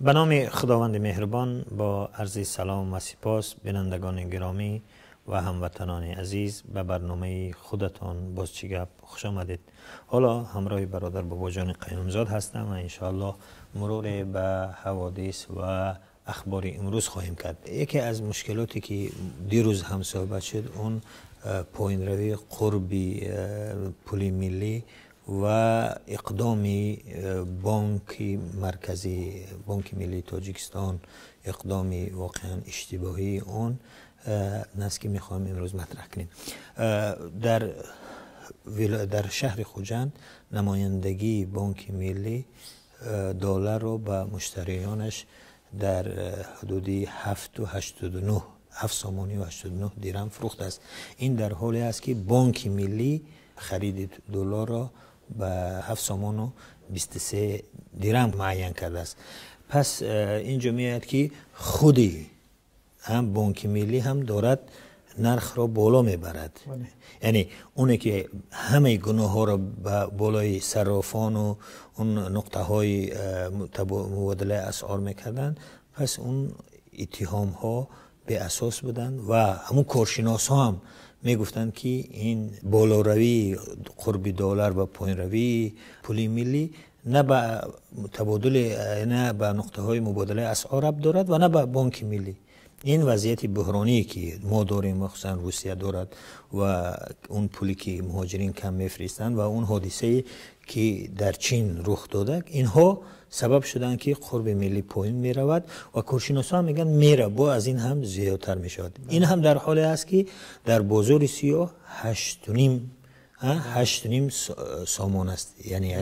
به نام خداوند مهربان، با عرض سلام و سپاس بینندگان گرامی و هموطنان عزیز، به برنامه خودتان باز چی گپ خوش آمدید. حالا همراه برادر باباجان قیومزاد هستم و انشاءالله مرور به حوادث و اخبار امروز خواهیم کرد. یکی از مشکلاتی که دیروز هم صحبت شد، اون پایین روی قرب پول ملی و اقدام بانک مرکزی، بانک ملی تاجیکستان، اقدام واقعا اشتباهی اون است که میخوایم امروز مطرح کنیم. در شهر خوجند نمایندگی بانک ملی دلار رو به مشتریانش در حدود 7.89، 7 سامانی و 89 دیرم فروخته است. این در حالی است که بانک ملی خرید دلار را به 7 سامان و 23 دیرم معین کرده است. پس اینجا میاد که خودی هم بانک ملی هم دارد نرخ را بالا میبرد. یعنی اونه که همه گناه ها را به بالای صرافان و اون نقطه های مبادله اسعار میکردن، پس اون اتهام ها به اساس بودند و همون کارشناس ها هم میگفتند که این بالاروی قرب دلار و پایین روی پول ملی نه به تبادل، نه به نقطه های مبادله اسعار ربط دارد و نه به بانک ملی. این وضعیت بحرانی که ما داریم، مخصوصا روسیه دارد و اون پولی که مهاجرین کم میفرستند و اون حادثه که در چین رخ داده، اینها سبب شدن که قرب ملی پایین میرود و کارشناسان میگن میره با از این هم زیادتر میشود. این هم در حالی است که در بازار سیاه 8.5 سامان است، یعنی $1.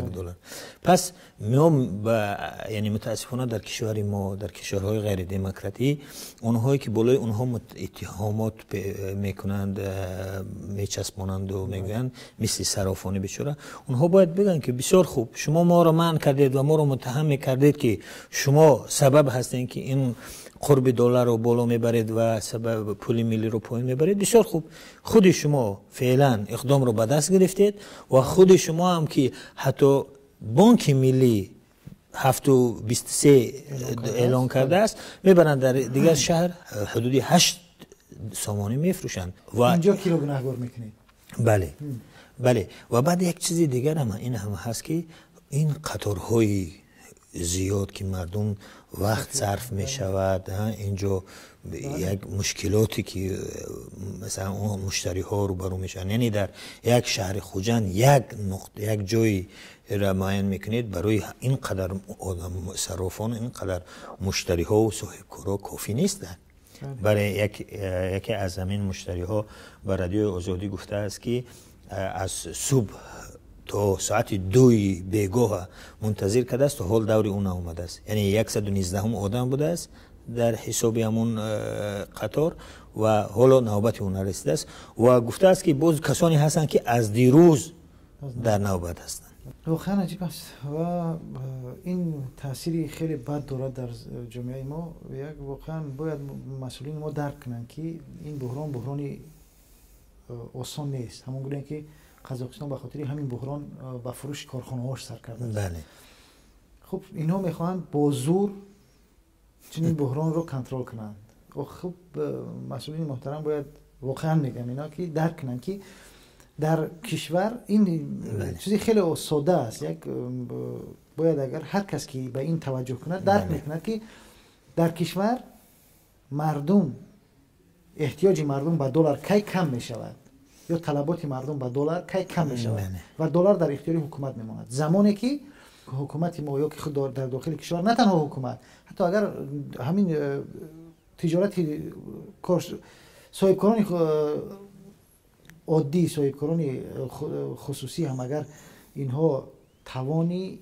پس ما یعنی متاسفانه در کشور ما، در کشورهای غیر دموکراتی، اونهایی که بالای اونها اتهامات میکنند، میچسبانند و میگویند مثل صرافان بیچاره، اونها باید بگن که بسیار خوب، شما ما را منع کردید و ما را متهم میکردید که شما سبب هستین که این قرب دلار رو بالا میبرید و سبب پول ملی رو پایین میبرید. بسیار خوب، خود شما فعلا اقدام رو به دست گرفتید و خود شما هم که حتی بانک ملی 7.23 اعلان کرده است، میبرند در دیگر شهر حدود 8 سامانی میفروشند. و اینجا کی رو گناهگار میکنید؟ بله بله. و بعد یک چیز دیگر هم این هم هست که این قطارهای زیاد که مردم وقت صرف می شود، اینجا یک مشکلاتی که مثلا اون مشتری ها رو برو میشن. یعنی در یک شهر خوجند یک نقطه، یک جای را معین میکنید، برای این قدر آدم صرافان، این قدر مشتری ها و صاحبکارا کافی نیستند. برای یکی از همین مشتری ها به رادیو آزادی گفته است که از صبح تا ساعت 2 بیگاه منتظر کرده است تا حال دور اون آمده است. یعنی 119 آدم بوده است در حساب همون قطار و حالا نوبت اون رسیده است و گفته است که باز کسانی هستند که از دیروز در نوبت هستند. واقعا عجیب است و این تاثیری خیلی بد دارد در جامعه ما. یک واقعا باید مسئولین ما درک کنند که این بحران بحرانی آسان نیست. همون گونه که قزاقستان به خاطر همین بحران به فروش کارخانه‌هاش سر کرده است. بله. خب اینها میخواهند با زور چنین بحران رو کنترل کنند. خب مسئولین محترم باید واقعا میگم اینا که درک کنند که در کشور این چیزی خیلی ساده است. یک باید اگر هر کس که به این توجه کند درک میکند که در کشور مردم، احتیاج مردم به دلار کی کم میشود یا طلبات مردم به دلار کی کم میشود و دلار در اختیار حکومت میماند. زمانی که حکومت ما یا که خود در داخل کشور، نه تنها حکومت، حتی اگر همین تجارت صاحبکاران عادی، صاحبکاران خصوصی هم اگر اینها توانی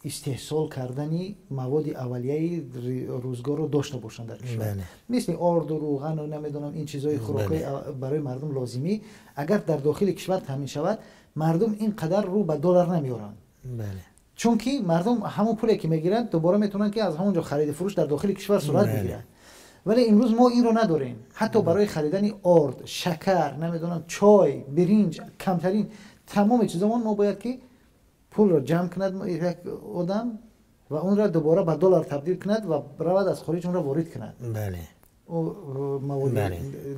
استحصال کردن مواد اولیه روزگار رو داشته باشند در کشور، مثل آرد و روغن و نمیدونم این چیزهای خوراکی برای مردم لازمی، اگر در داخل کشور تامین شود، مردم اینقدر رو به دلار نمیارند. چون که مردم همون پولی که میگیرند دوباره میتونن که از همونجا خرید فروش در داخل کشور صورت بگیرند. ولی امروز ما این رو نداریم. حتی برای خریدن آرد، شکر، نمیدونم چای، برنج، کمترین تمام چیزا ما باید که پول رو جمع کند یک آدم ва онро дубора ба доллар табдил кунад ва равад аз хориҷ онро ворид кунад. Бале. Маводи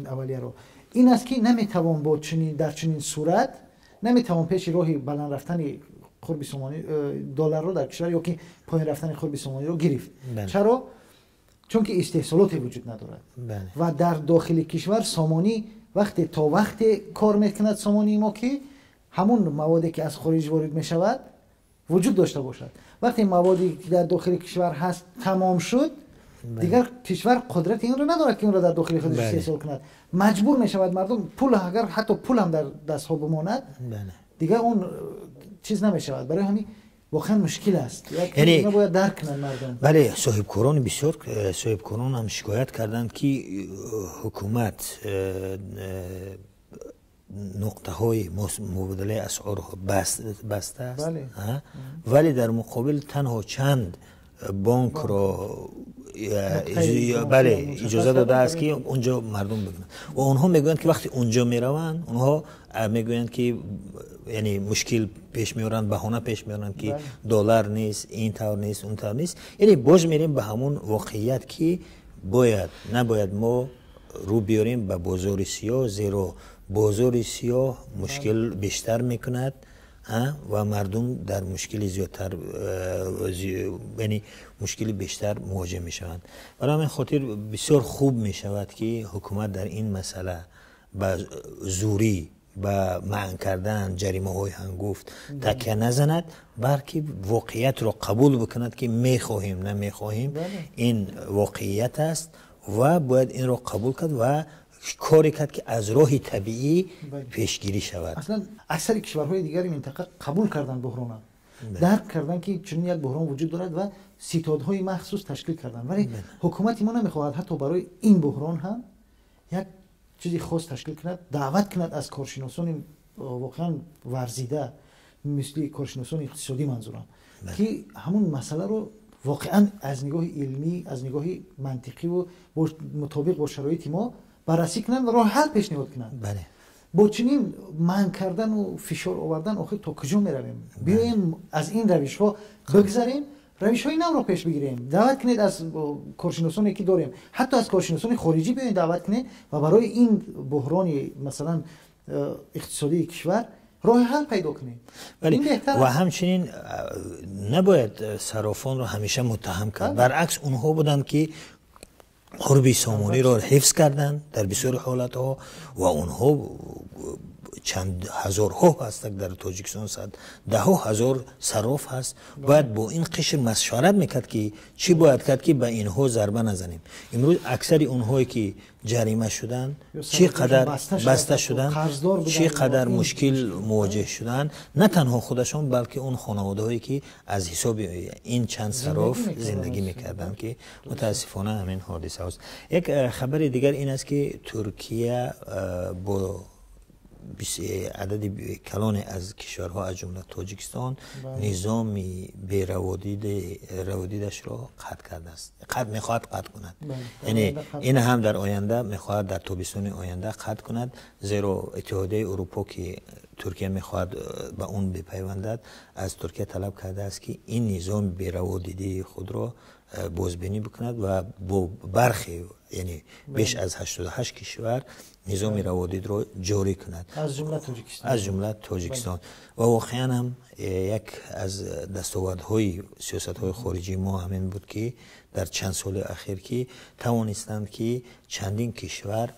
аввалияро. Ин аст ки наметавон бо чунин дар чунин сурат наметавон пеши роҳи баланд рафтани қурби сомонӣ долларро дар кишвар ё ки поин рафтани қурби сомониро гирифт. Чаро? Чунки истеҳсолоте вуҷуд надорад ва дар дохили кишвар сомонӣ вақте то вақте кор мекунад сомонии мо ки ҳамун маводе ки аз хориҷ ворид мешавад вуҷуд дошта бошад. Вақте маводе ки дар дохили кишвар ҳаст тамом шуд, дигар кишвар қудрати инро надорад ки онро дар дохили худаш истеҳсол кунад. Маҷбур мешавад мардум пул, агар ҳатто пул ҳам дар дастҳо бимонад, дигар он чиз намешавад. Барои ҳамин воқеан мушкил аст. Яъне бояд дарк кунанд мардум. Бале, соҳибкорони бисёр соҳибкорон ҳам шикоят карданд ки ҳукумат нуқтаҳои мубодилаи асъорро баста аст, вале дар муқобил танҳо чанд бонкро бале иҷоза додааст ки онҷо мардум бикунанд. Ва онҳо мегӯянд ки вақте онҷо мераванд, онҳо мегӯянд ки яъне мушкил пеш меоранд, баҳона пеш меоранд ки доллар нест, ин тавр нест, он тавр нест. Яъне боз мерем ба ҳамон воқеият ки бояд набояд мо рӯ биёрем ба бозори сиёҳ, зеро бозори сиёҳ мушкил бештар мекунад ва мардум дар мушкили зиёдтар, яъне мушкили бештар мувоҷеҳ мешаванд. Барои ҳамин хотир бисёр хуб мешавад ки ҳукумат дар ин масъала ба зӯрӣ, ба манъ кардан, ҷаримаҳои ҳангуфт такя назанад, балки воқеиятро қабул бикунад ки мехоҳем намехоҳем, ин воқеият аст ва бояд инро қабул кард ва коре кард ки аз роҳи табиӣ пешгирӣ шавад. Аслан аксари кишварҳои дигари минтақа қабул карданд буҳрона, дарк карданд ки чунин як буҳрон вуҷуд дорад ва ситодҳои махсус ташкил карданд. Вале ҳукумати мо намехоҳад ҳатто барои ин буҳрон ҳам як чизи хос ташкил кунад, даъват кунад аз коршиносони воқеан варзида, мисли коршиносони иқтисодӣ манзурам, ки ҳамун масъаларо воқеан аз нигоҳи илмӣ, аз нигоҳи мантиқиву мутобиқ бо шароити мо баррасӣ кунанд ва роҳ ҳал пешниҳод кунанд. Бо чунин манъ кардану фишор овардан охир то куҷо меравем? Биёем аз ин равишҳо бигзарем, равишҳои навро пеш бигирем. Даъват кунед аз коршиносоне ки дорем, ҳатто аз коршиносони хориҷӣ биёед даъват кунед ва барои ин буҳрони масалан иқтисодии кишвар роҳи ҳал пайдо кунед. Ва ҳамчунин набояд сарофонро ҳамеша муттаҳам кард. Баръакс, онҳо буданд ки қурби сомониро ҳифз карданд дар бисёри ҳолатҳо ва онҳо чанд ҳазорҳо ҳастанд дар Тоҷикистон, даҳҳо ҳазор сароф ҳаст. Бояд бо ин қишр машварат мекард ки чӣ бояд кард ки ба инҳо зарба назанем. Имрӯз аксари онҳое ки ҷарима шуданд, чӣ қадар баста шуданд, чӣ қадар мушкил мувоҷеҳ шуданд, на танҳо худашон, балки он хонаводаҳое ки аз ҳисоби ин чанд сароф зиндагӣ мекарданд, ки мутаассифона ҳамин ҳодиса аст. Як хабари дигар ин аст ки Туркия бо адади калоне аз кишварҳо аз ҷумла Тоҷикистон низоми бераводидашро қатъ кардааст, мехоҳад қатъ кунад. Яъне ин ҳам дар оянда мехоҳад, дар тобистони оянда қатъ кунад, зеро Иттиҳодияи Аврупо ки Туркия мехоҳад ба он бипайвандад, аз Туркия талаб кардааст ки ин низоми бераводидии худро бозбинӣ бикунад ва бо бархе, яъне беш аз 88 кишвар низоми раводидро ҷорӣ кунад, аз ҷумла Тоҷикистон. Аз ҷумла Тоҷикистон. Ва воқеан ҳам як аз дастовардҳои сиёсатҳои хориҷии мо ҳамин буд ки дар чанд соли ахир ки тавонистанд ки чандин кишвар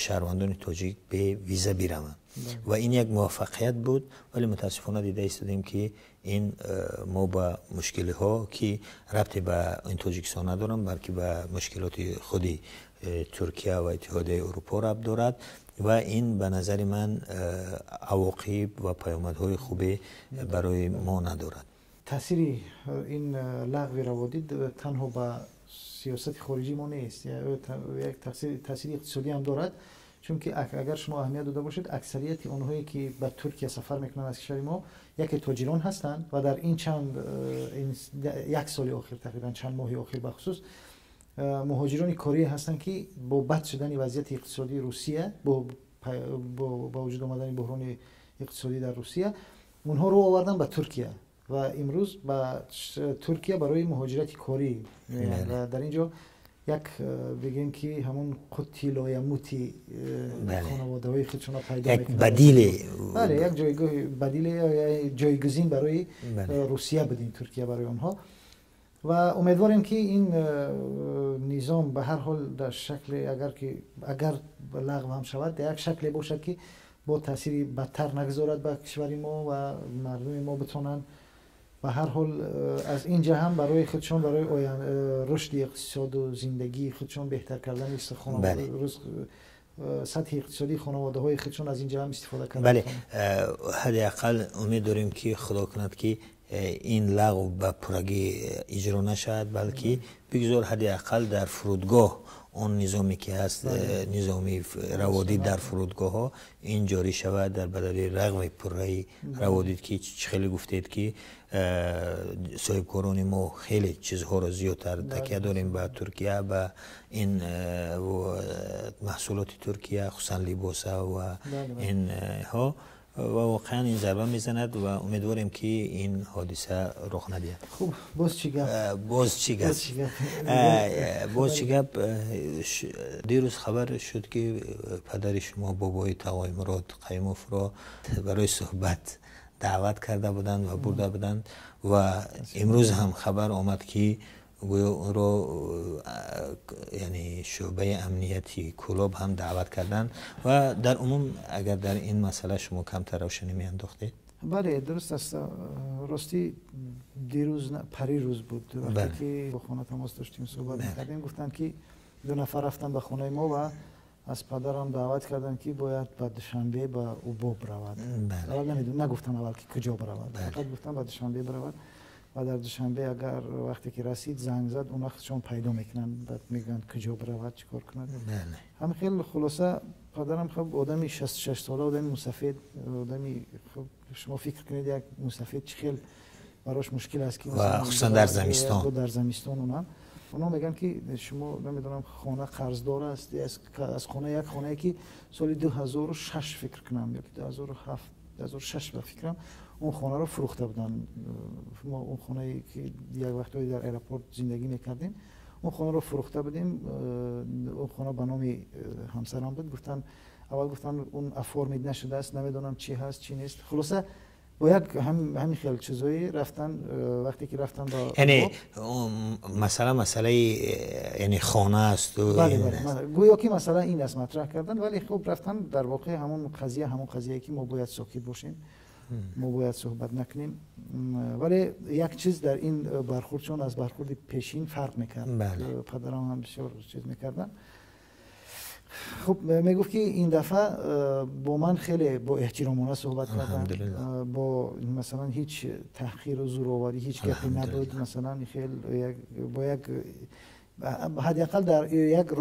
шаҳрвандони тоҷик бе виза бираванд ва ин як муваффақият буд. Вале мутаассифона дида истодем ки ин мо ба мушкилиҳо ки рабте ба ин Тоҷикистон надоранд, балки ба мушкилоти худи Туркия ва Иттиҳодияи Аврупо рабт дорад ва ин ба назари ман авоқиб ва паёмадҳои хубе барои мо надорад. Таъсири ин лағви раводид танҳо ба сиёсати хориҷии мо нест, як таъсири иқтисодӣ ҳам дорад. Чунки агар шумо аҳамият дода бошед, аксарияти онҳое ки ба Туркия сафар мекунанд аз кишвари мо, яке тоҷирон ҳастанд ва дар ин чанд як соли охир, тақрибан чанд моҳи охир бахусус, муҳоҷирони корӣ ҳастанд ки бо бад шудани вазъияти иқтисодии Русия, бо ба вуҷуд омадани буҳрони иқтисодӣ дар Русия, онҳо рӯ оварданд ба Туркия. ва имрӯз ба Туркия барои муҳоҷирати корӣ меоянд ва дар ин ҷо як бигем ки ҳамон қути лоямути хонаводаҳои худшонро пайдо мекунанд. Як бадиле. Бале, як ҷойгоҳи бадиле, ҷойгузин барои Русия буд ин Туркия барои онҳо. Ва умедворем ки ин низом ба ҳар ҳол дар шакле агар лағв ҳам шавад, дар як шакле бошад ки бо таъсири бадтар нагузорад ба кишвари мо ва мардуми мо битонанд ба ҳар ҳол аз ин ҷа ҳам барои худшон, барои рушди иқтисоду зиндагии худшон беҳтар кардани сатҳи иқтисодии хонаводаҳои худшон аз ин ҷа ҳам истифода карда. Бале, ҳадди ақал умед дорем ки Худо кунад ки ин лағв ба пуррагӣ иҷро нашавад, балки бигзор ҳадди ақал дар фурудгоҳ он низоме ки ҳаст, низоми раводид дар фурудгоҳҳо ин ҷорӣ шавад дар бадали рағви пурраи раводид, ки хеле гуфтед ки соҳибкорони мо хеле чизҳоро зиёдтар такя дорем ба Туркия, ба ин маҳсулоти Туркия, хусусан либоса ва инҳо, ва воқеан ин зарба мезанад ва умедворем ки ин ҳодиса рух надиҳад. Хуб, боз чӣ гап? Боз чӣ гап? Боз чӣ гап? Дирӯз хабар шуд ки падари шумо бобои Тағои Мурод Қаюмовро барои суҳбат даъват карда буданд ва бурда буданд ва имрӯз ҳам хабар омад ки гӯё ӯро яъне шӯъбаи амнияти Кӯлоб ҳам даъват карданд. Ва дар умум агар дар ин масъала шумо камтар равшанӣ меандохтед? Бале, дуруст аст. Ростӣ дирӯз, парирӯз буд, вақте ки бо хона тамос доштем, суҳбат мекардем, гуфтанд ки ду нафар рафтанд ба хонаи мо ва аз падарам даъват карданд ки бояд ба Душанбе ба Убоб равад. Аввал намедонам, нагуфтанд аввал ки куҷо биравад, фақат гуфтанд ба Душанбе биравад ва дар Душанбе агар вақте ки расид занг зад, он вақт шон пайдо мекунанд, баъд мегӯянд куҷо биравад, чӣ кор кунад. Ҳамин хел хулоса падарам хуб одами 66 сола, одами мусафед, одами хуб, шумо фикр кунед як мусафед чӣ хел барош мушкил аст ки хусусан дар замистон, дар замистон онам онҳо мегӯянд ки шумо намедонам хона қарздор аст, аз хона як хонае ки соли 2006 фикр кунам ё 2007 2006 ба фикрам он хонаро фурӯхта буданд. Мо он хонае ки як вақтҳое дар аэропорт зиндагӣ мекардем, он хонаро фурӯхта будем. Он хона ба номи ҳамсарам буд. Гуфтанд, аввал гуфтанд он оформид нашудааст, намедонам чӣ ҳаст, чӣ нест. Хулоса бо як ҳамин хел чизҳое рафтан, вақте ки рафтан ба яъне масъала масъалаи яъне хона аст. Бале, бале, гӯё ки масъала ин аст матраҳ кардан, вале хуб рафтан дар воқеъ ҳамон қазия, ҳамон қазияе ки мо бояд сокит бошем, мо бояд суҳбат накунем. Вале як чиз дар ин бархурдшон аз бархурди пешин фарқ мекард. Падарам ҳам бисёр чиз мекарданд. Хуб мегуфт ки ин дафъа бо ман хеле бо эҳтиромона суҳбат карданд, бо масалан ҳеҷ таҳқиру зӯроварӣ ҳеҷ гапе набуд. Масалан хел бо як ҳадди ақал дар як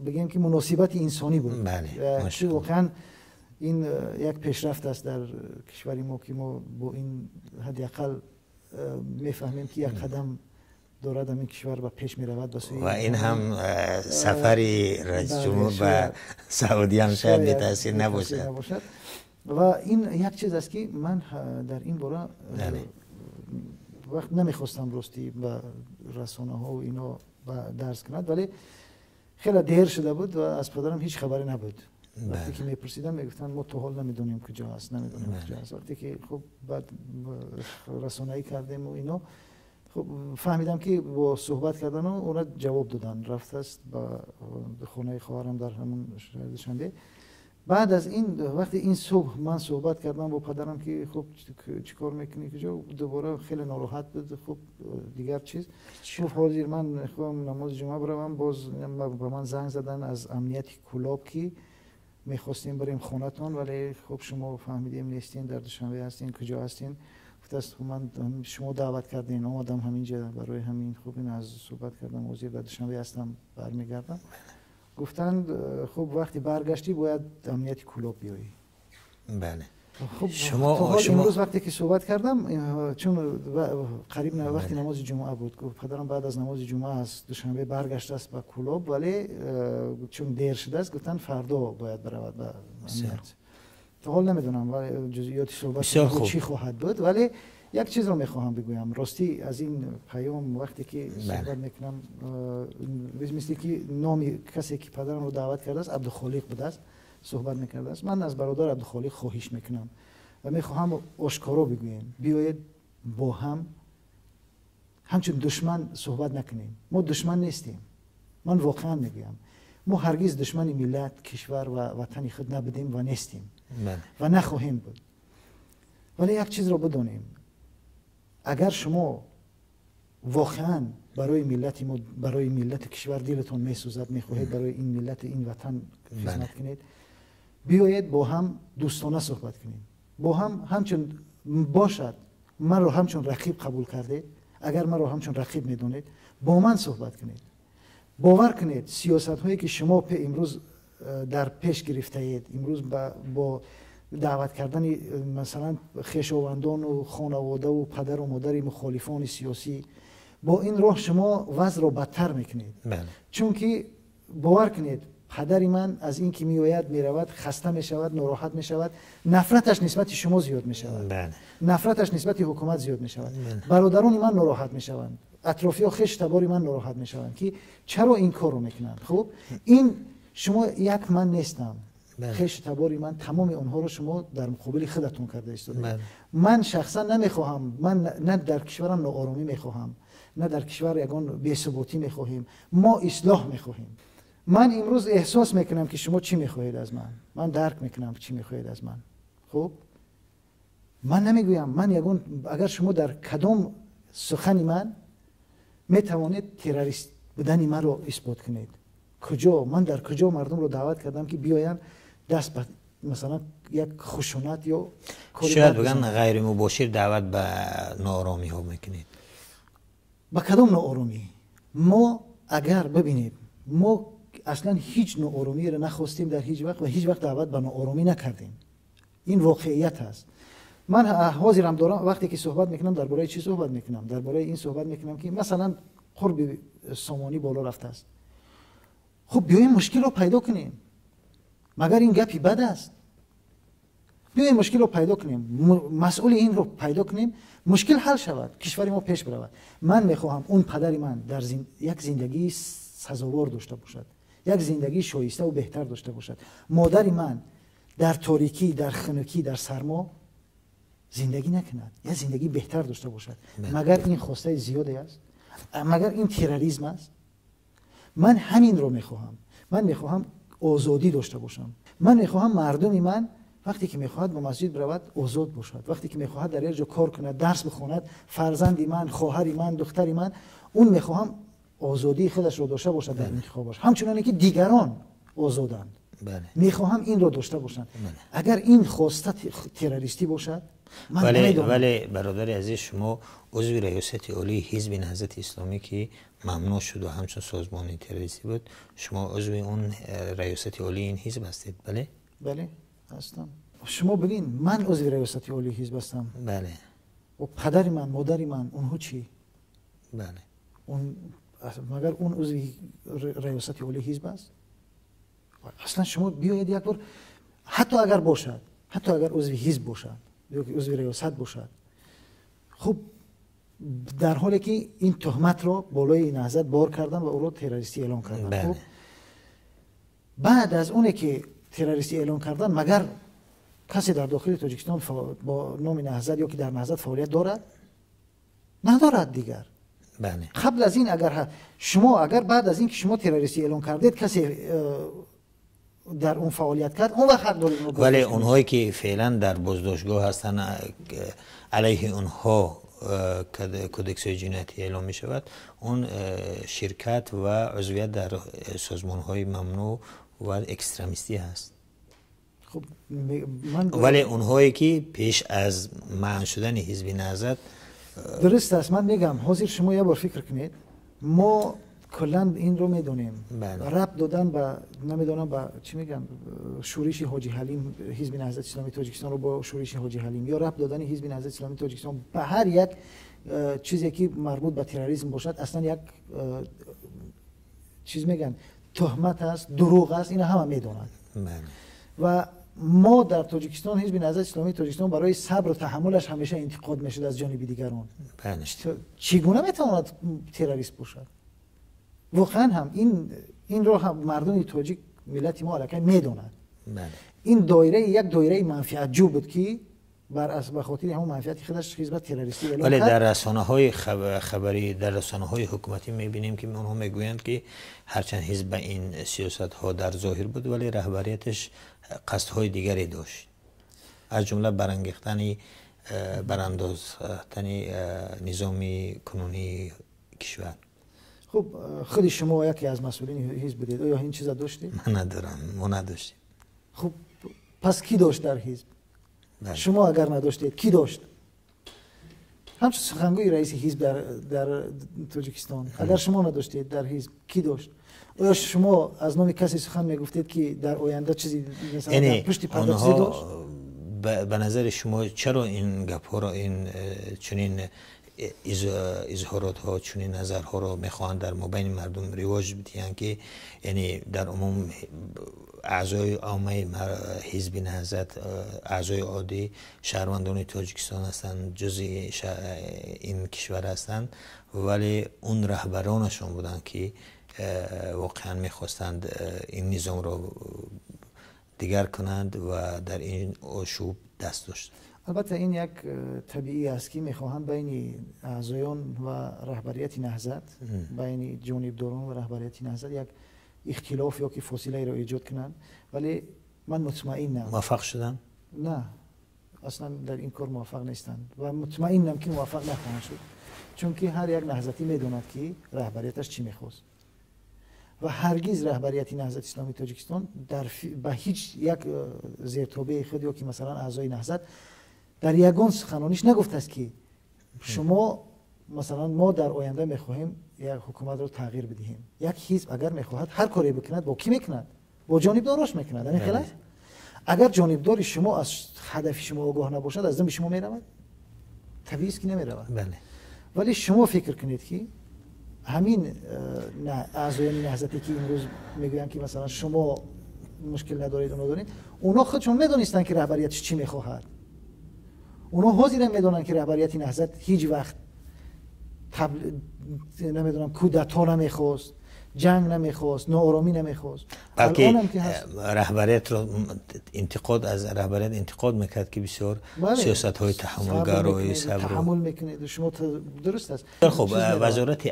бигем ки муносибати инсонӣ буд. Воқеан ин як пешрафт аст дар кишвари мо ки мо бо ин ҳадди ақал мефаҳмем ки як қадам дорад ҳамин кишвар ба пеш меравад ба сӯи ва ин ҳам сафари раисҷумҳур ба Саудӣ ҳам шояд бетаъсир набошад. Ва ин як чиз аст ки ман дар ин бора вақт намехостам ростӣ ба расонаҳо ино дарс кунад, вале хеле дер шуда буд ва аз падарам ҳеҷ хабаре набуд. Вақте ки мепурсидам мегуфтанд мо то ҳол намедонем куҷо аст, намедонем куҷо аст. Вақте ки хуб баъд расонаӣ кардем ва ино, хуб фаҳмидам ки бо суҳбат кардану онро ҷавоб доданд, рафтааст ба хонаи хоҳарам дар ҳамон шаҳри Душанбе. Баъд аз ин вақте ин субҳ ман суҳбат кардам бо падарам ки хуб чӣ кор мекунӣ, куҷо, дубора хеле нороҳат буд. Хуб дигар чиз гуфт ҳозир ман мехоҳам намози ҷумъа биравам. Боз ба ман занг заданд аз амнияти Кӯлоб ки мехостем барем хонатон, вале хуб шумо фаҳмидем нестин, дар Душанбе ҳастин, куҷо ҳастин? Гуфтааст ман шумо даъват кардин, омадам ҳаминҷа барои ҳамин. Хуб ин аз суҳбат кардам, ҳозир дар Душанбе ҳастам, бармегардам. Гуфтанд хуб вақте баргаштӣ бояд амнияти Кӯлоб биёӣ. Бале. Хуб шумо имрӯз вақте ки суҳбат кардам, чун қариб вақти намози ҷумъа буд, падарам баъд аз намози ҷумъа аз Душанбе баргаштааст ба Кӯлоб, вале чун дер шудааст гуфтанд фардо бояд биравад ба амният. То ҳол намедонам ҷузъиёти суҳбат чӣ хоҳад буд, вале Як чизро мехоҳам бигӯям. Ростӣ аз ин паём вақте ки суҳбат мекунам, мисли ки номи касе ки падарамро даъват кардааст, Абдухолиқ будааст, суҳбат мекардааст. Ман аз бародар Абдухолиқ хоҳиш мекунам ва мехоҳам ошкоро бигӯем: биёед бо ҳам ҳамчун душман суҳбат накунем. Мо душман нестем. Ман воқеан мегӯям, мо ҳаргиз душмани миллат, кишвар ва ватани худ набудем ва нестем ва нахоҳем буд. Вале як чизро бидонем: агар шумо воқеан барои миллати мо, барои миллати кишвар дилатон месӯзад, мехоҳед барои ин миллати, ин ватан хизмат кунед, биёед бо ҳам дӯстона суҳбат кунем. Бо ҳам ҳамчун бошад, маро ҳамчун рақиб қабул кардед, агар маро ҳамчун рақиб медонед, бо ман суҳбат кунед. Бовар кунед, сиёсатҳое ки шумо имрӯз дар пеш гирифтаед, имрӯз бо даъват кардани масалан хешовандону хонаводаву падару модари мухолифони сиёсӣ, бо ин роҳ шумо вазъро бадтар мекунед. Чунки бовар кунед, падари ман аз ин ки меояд, меравад, хаста мешавад, нороҳат мешавад, нафраташ нисбати шумо зиёд мешавад, нафраташ нисбати ҳукумат зиёд мешавад, бародарони ман нороҳат мешаванд, атрофиё, хеш табори ман нороҳат мешаванд, ки чаро ин корро мекунанд. Хуб, ин шумо як ман нестам, хешу табори ман, тамоми онҳоро шумо дар муқобили худатон карда истодаед. Ман шахсан намехоҳам, ман на дар кишварам нооромӣ мехоҳам, на дар кишвар ягон бесуботӣ мехоҳем. Мо ислоҳ мехоҳем. Ман имрӯз эҳсос мекунам, ки шумо чӣ мехоҳед аз ман. Ман дарк мекунам, чӣ мехоҳед аз ман. Хуб, ман намегӯям, ман ягон, агар шумо дар кадом сухани ман метавонед террорист будани маро исбот кунед? Куҷо ман, дар куҷо мардумро даъват кардам, ки биёянд, даст ба масалан як хушунат ё шояд бигӯянд ғайримубошир даъват ба нооромиҳо мекунед. Ба кадом нооромӣ? Мо агар бибинед, мо аслан ҳеҷ нооромиро нахостем дар ҳеҷ вақт ва ҳеҷ вақт даъват ба нооромӣ накардем. Ин воқеият аст. Ман ҳозирам дорам, вақте ки суҳбат мекунам, дар бораи чӣ суҳбат мекунам? Дар бораи ин суҳбат мекунам, ки масалан қурби сомонӣ боло рафтааст. Хуб, биёем мушкилро пайдо кунем. Магар ин гапи бад аст? Биёем мушкилро пайдо кунем, масъули инро пайдо кунем, мушкил ҳал шавад, кишвари мо пеш биравад. Ман мехоҳам он падари ман дар як зиндагии сазовор дошта бошад, як зиндагии шоиставу беҳтар дошта бошад. Модари ман дар торикӣ, дар хунукӣ, дар сармо зиндагӣ накунад, як зиндагии беҳтар дошта бошад. Магар ин хостаи зиёде аст? Магар ин терроризм аст? Ман ҳаминро мехоҳам. Ман мехоҳам озодӣ дошта бошам. Ман мехоҳам мардуми ман вақте ки мехоҳад ба масҷид биравад, озод бошад, вақте ки мехоҳад дар як ҷо кор кунад, дарс бихонад, фарзанди ман, хоҳари ман, духтари ман, он мехоҳам озодии худашро дошта бошад дар интихобаш, ҳамчуноне ки дигарон озоданд. Мехоҳам инро дошта бошанд. Агар ин хоста террористӣ бошад, ман намедонам. Вале, бародари азиз, шумо узви раёсати олии ҳизби Наҳзати Исломӣ, ки мамнӯъ шуд ва ҳамчун созмони террористӣ буд, шумо узви он раёсати олии ин ҳизб ҳастед, бале? Бале, ҳастам. Шумо бибин, ман узви раёсати олии ҳизб ҳастам. Ва падари ман, модари ман, онҳо чӣ? Магар он узви раёсати олии ҳизб аст? Аслан шумо биёед як бор, ҳатто агар бошад, ҳатто агар узви ҳизб бошад ё узви раёсат бошад, хуб, дар ҳоле ки ин туҳматро болои Наҳзат бор кардан ва ӯро террористӣ эълон кардан, хуб, баъд аз оне ки террористӣ эълон кардан, магар касе дар дохили Тоҷикистон бо номи Наҳзат ё ки дар Наҳзат фаъолият дорад? Надорад дигар. Қабл аз ин агар шумо, агар баъд аз ин ки шумо террористӣ эълон кардед, касе дар он фаъолият кард, он вақт ҳақ доред. Вале онҳое ки феълан дар боздоштгоҳ ҳастанд, алайҳи онҳо кодексҳои ҷиноятӣ эълон мешавад, он ширкат ва узвият дар созмонҳои мамнӯъ ва экстремистӣ ҳаст. Вале онҳое ки пеш аз манъ шудани ҳизби Наҳзат Дуруст аст. Ман мегам, ҳозир шумо як бор фикр кунед, мо куллан инро медонем. Рабт додан ба, намедонам, ба чӣ мегӯям, шӯриши Ҳоҷи Ҳалим, ҳизби Наҳзати Исломии Тоҷикистонро бо шӯриши Ҳоҷи Ҳалим ё рабт додани ҳизби Наҳзати Исломии Тоҷикистон ба ҳар як чизе ки марбут ба терроризм бошад, аслан як чиз мегӯянд, туҳмат аст, дурӯғ аст. Ина ҳама медонанд. Ва Мо дар Тоҷикистон Ҳизби Наҳзати Исломии Тоҷикистон барои сабру таҳаммулаш ҳамеша интиқод мешуд аз ҷониби дигарон. Чӣ гуна метавонад террорист бошад? Воқеан ҳам инро ҳам мардуми тоҷик, миллати мо аллакай медонад. Ин доираи як доираи манфиатҷӯ буд, ки ба хотири ҳамон манфиати худаш ҳизб террористӣ эълон кард. Вале дар расонаҳои хабарӣ, дар расонаҳои ҳукуматӣ мебинем, ки онҳо мегӯянд, ки ҳарчанд ҳизб ба ин сиёсатҳо дар зоҳир буд, вале раҳбарияташ қасдҳои дигаре дошт, аз ҷумла барандозтани низоми кунунии кишвар. Хуб, худи шумо яке аз масъулини ҳизб будед, оё ин чиза доштед? Ман надорам, мо надоштем. Хуб, пас кӣ дошт дар ҳизб? Шумо агар надоштед, кӣ дошт? Ҳамчун сухангӯи раиси ҳизб дар Тоҷикистон, агар шумо надоштед дар ҳизб, кӣ дошт? Оё шумо аз номи касе сухан мегуфтед, ки дар оянда чизи пушти парда чизе дошт? Ба назари шумо чаро ин гапҳоро, ин чунин изҳоротҳо, чунин назарҳоро мехоҳанд дар мобайни мардум ривоҷ бидиҳанд, ки яъне дар умум аъзои оммаи ҳизби Наҳзат, аъзои оддӣ шаҳрвандони Тоҷикистон ҳастанд, ҷузъи ин кишвар ҳастанд, вале он раҳбаронашон буданд, ки воқеан мехостанд ин низомро дигар кунанд ва дар ин ошӯб даст доштанд? Албатта, ин як табиӣ аст, ки мехоҳанд байни аъзоён ва раҳбарияти Наҳзат, байни ҷонибдорон ва раҳбарияти Наҳзат як ихтилоф ё ки фосилаеро эҷод кунанд, вале ман мутмаинам. Муваффақ шуданд? На, аслан дар ин кор муваффақ нестанд ва мутмаинам, ки муваффақ нахоҳанд шуд, чунки ҳар як наҳзатӣ медонад, ки раҳбарияташ чӣ мехост, ва ҳаргиз раҳбарияти Наҳзати Исломии Тоҷикистон ба ҳеҷ як зертобеи худ ё ки масалан аъзои Наҳзат дар ягон суханониш нагуфтааст, ки шумо масалан мо дар оянда мехоҳем як ҳукуматро тағйир бидиҳем. Як ҳизб агар мехоҳад ҳар коре бикунад, бо кӣ мекунад? Бо ҷонибдорош мекунад. Ҳамин хел аст. Агар ҷонибдори шумо аз ҳадафи шумо огоҳ набошад, аз думби шумо меравад? Табиист, ки намеравад. Вале шумо фикр кунед, ки ҳамин аъзоёни наҳзате, ки имрӯз мегӯянд, ки масалан шумо мушкил надоред, оно доред, онҳо худшон медонистанд, ки раҳбариятш чӣ мехоҳад. Онҳо ҳозирам медонанд, ки раҳбарияти Наҳзат ҳеҷ вақт, намедонам, кудато намехост, ҷанг намехост, нооромӣ намехост. Балки раҳбариятро интиқод, аз раҳбарият интиқод мекард, ки бисёр сиёсатҳои таҳаммулгарои сабр таҳаммул мекунед шумо, дуруст аст. Хуб, вазорати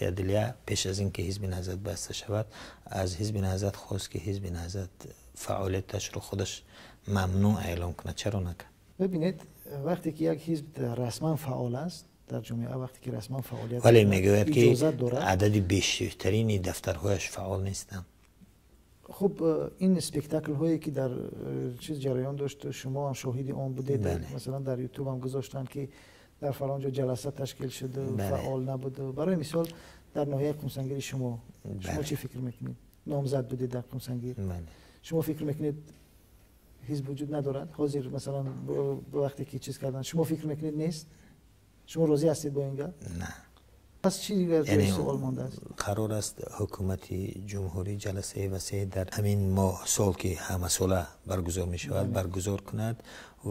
адлия пеш аз ин ки Ҳизби Наҳзат баста шавад, аз Ҳизби Наҳзат хост, ки Ҳизби Наҳзат фаъолияташро худаш мамнӯъ эълон кунад. Чаро накард? Бибинед, вақте ки як ҳизб расман фаъол аст дар ҷомеа, вақте ки расман фаъолият Вале мегӯяд, ки адади бештарини дафтарҳояш фаъол нестанд. Хуб, ин спектаклҳое, ки дар чиз ҷараён дошт, шумо ҳам шоҳиди он будед, масалан дар Ютуб ҳам гузоштанд, ки дар фалон ҷо ҷаласа ташкил шуд, фаъол набуд. Барои мисол, дар ноҳияи Қумсангири шумо чӣ фикр мекунед? Номзад будед дар Қумсангир. Шумо фикр мекунед, ҳизб вуҷуд надорад ҳозир? Масалан, вақте ки чиз кардан, шумо фикр мекунед, нест? Шумо розӣ ҳастед бо ин гап? На. Пас чӣ дигар ҷои суол мондааст? Қарор аст ҳукумати ҷумҳурӣ ҷаласаи васеъ дар ҳамин моҳ, сол, ки ҳамасола баргузор мешавад, баргузор кунад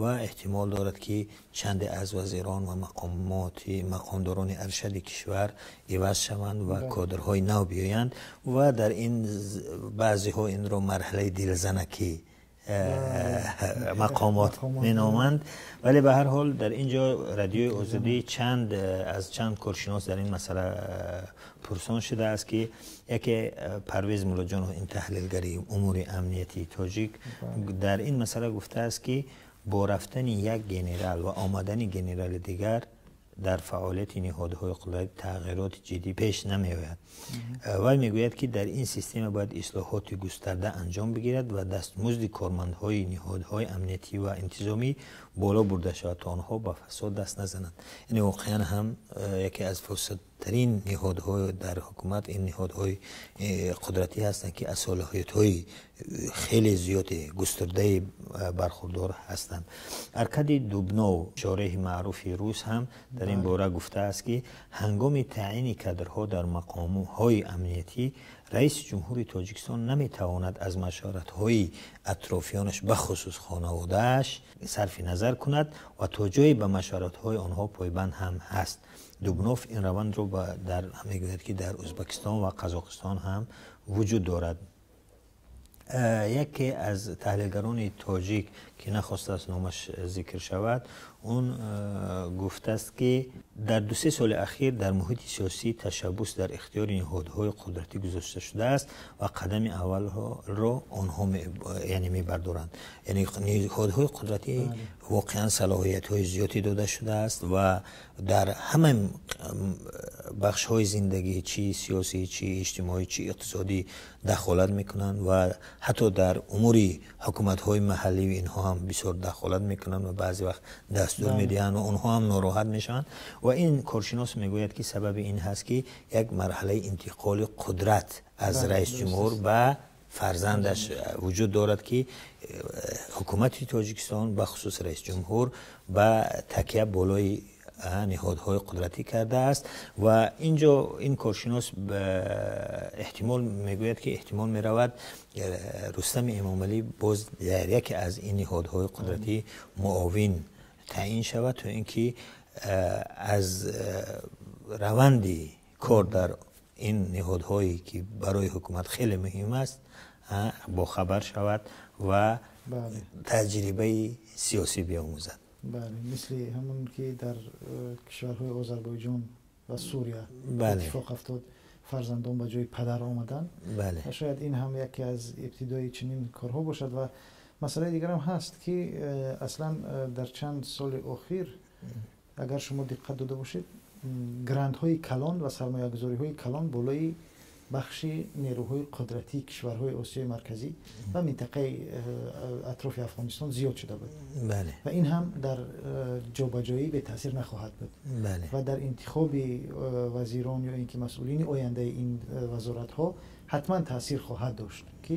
ва эҳтимол дорад, ки чанде аз вазирон ва мақомоти мақомдорони аршади кишвар иваз шаванд ва кадрҳои нав биёянд, ва дар ин баъзеҳо инро марҳилаи дилзанакӣ мақомот меноманд. Вале ба ҳар ҳол, дар ин ҷо Радиои Озодӣ чанд аз чанд коршинос дар ин масъала пурсон шудааст, ки яке Парвез Муллоҷонов, ин таҳлилгари умури амниятии тоҷик, дар ин масъала гуфтааст, ки бо рафтани як генерал ва омадани генерали дигар дар фаъолияти ниҳодҳои қудрат тағйироти ҷиддӣ пеш намеояд. Вай мегӯяд, ки дар ин система бояд ислоҳоти густарда анҷом бигирад ва дастмузди кормандҳои ниҳодҳои амниятӣ ва интизомӣ боло бурда шавад, то онҳо ба фасод даст назананд. Яъне воқеан ҳам яке аз фосид пурқудратарин ниҳодҳо дар ҳукумат ин ниҳодҳои қудратӣ ҳастанд, ки аз салоҳиятҳои хеле зиёди густурдаи бархурдор ҳастанд. Аркадий Дубнов, шореҳи маъруфи рус, ҳам дар ин бора гуфтааст, ки ҳангоми таъйини кадрҳо дар мақомҳои амниятӣ раиси ҷумҳури Тоҷикистон наметавонад аз машваратҳои атрофиёнаш, бахусус хонаводааш, сарфи назар кунад ва то ҷое ба машваратҳои онҳо пойбанд ҳам ҳаст. Дубнов ин равандро мегӯяд, ки дар Ӯзбекистон ва Қазоқистон ҳам вуҷуд дорад. Яке аз таҳлилгарони тоҷик, ки нахостааст номаш зикр шавад, он гуфтааст, ки дар 2-3 соли ахир дар муҳити сиёсӣ ташаббус дар ихтиёри ниҳодҳои қудратӣ гузошта шудааст ва қадами аввалро онҳо яъне мебардоранд. Яъне ниҳодҳои қудратӣ воқеан салоҳиятҳои зиёде дода шудааст ва дар ҳама бахшҳои зиндагӣ, чӣ сиёсӣ, чӣ иҷтимоӣ, чӣ иқтисодӣ, дахолат мекунанд ва ҳатто дар умури ҳукуматҳои маҳаллӣ инҳо ҳам бисёр дахолат мекунанд ва баъзе вақт дастур медиҳанд ва онҳо ҳам нороҳат мешаванд. Ва ин коршинос мегӯяд, ки сабаби ин ҳаст, ки як марҳалаи интиқоли қудрат аз раис ҷумҳур ба фарзандаш вуҷуд дорад, ки ҳукумати Тоҷикистон, бахусус раис ҷумҳур, ба такя болои ниҳодҳои қудратӣ кардааст. Ва инҷо ин коршинос эҳтимол мегӯяд, ки эҳтимол меравад Рустами Эмомалӣ боз дар яке аз ин ниҳодҳои қудратӣ муовин таъин шавад, то ин ки аз раванди кор дар ин ниҳодҳое, ки барои ҳукумат хеле муҳим аст, бохабар шавад ва таҷрибаи сиёсӣ биомӯзад. Бале, мисли ҳамон ки дар кишварҳои Озарбойҷон ва Сурия иттифоқ афтод, фарзандон ба ҷои падар омаданд. Ва шояд ин ҳам яке аз ибтидои чунин корҳо бошад. Ва масъалаи дигарам ҳаст, ки аслан дар чанд соли охир, агар шумо диққат дода бошед, грантҳои калон ва сармоягузориҳои калон болои бахши нерӯҳои қудратии кишварҳои Осиёи Марказӣ ва минтақаи атрофи Афғонистон зиёд шуда буд. Ва ин ҳам дар ҷобаҷоӣ бетаъсир нахоҳад буд. Ва дар интихоби вазирон ё ин ки масъулини ояндаи ин вазоратҳо ҳатман таъсир хоҳад дошт, ки